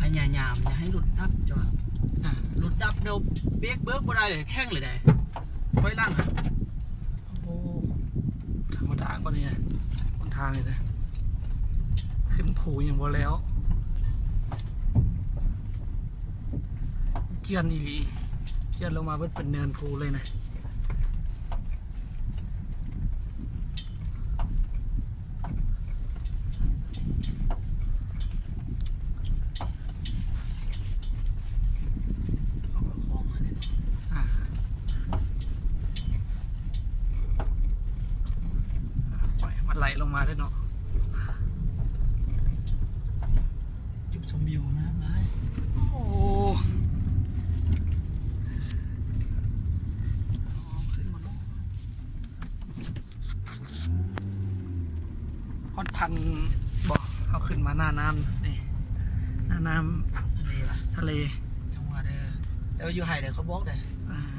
ພະຍາຍາມຢ່າໃຫ້ລົດດັບ ເຈົ້າວ່າ ອ່າ ລົດດັບແລ້ວເບຣກເບີກບໍ່ໄດ້ເລີຍ ແຂງເລີຍໃດ໋ ຖອຍຫຼັງ ໂອ້ ທຳມະດາກວ່ານີ້ ຫົນທາງນີ້ນະ ຂຶ້ນພູຍັງບໍ່ແລ້ວ ຈຽນອີ່ຫຼີ ຈຽນລົງມາເບິດເປັນເນີນພູເລີຍນະ. ເຂົາກໍຄອງມາແນ່ນອນ ອ່າ ອ່າ ປອຍໃຫ້ມັນໄຫຼລົງມາເດີເນາະ ຈຸດຊົມວິວງາມຫຼາຍ ໂອ້ ຂຶ້ນມາເນາະ. ຮອດພັນບໍ່ ເຮົາຂຶ້ນມາໜ້ານ້ຳນີ້ ໜ້ານ້ຳທະເລວະ ທະເລ ຈັງຫວະເດີ ແຕ່ວ່າຢູ່ໄຮ່ເດີ ເຂົາບອກເດີ ອ່າ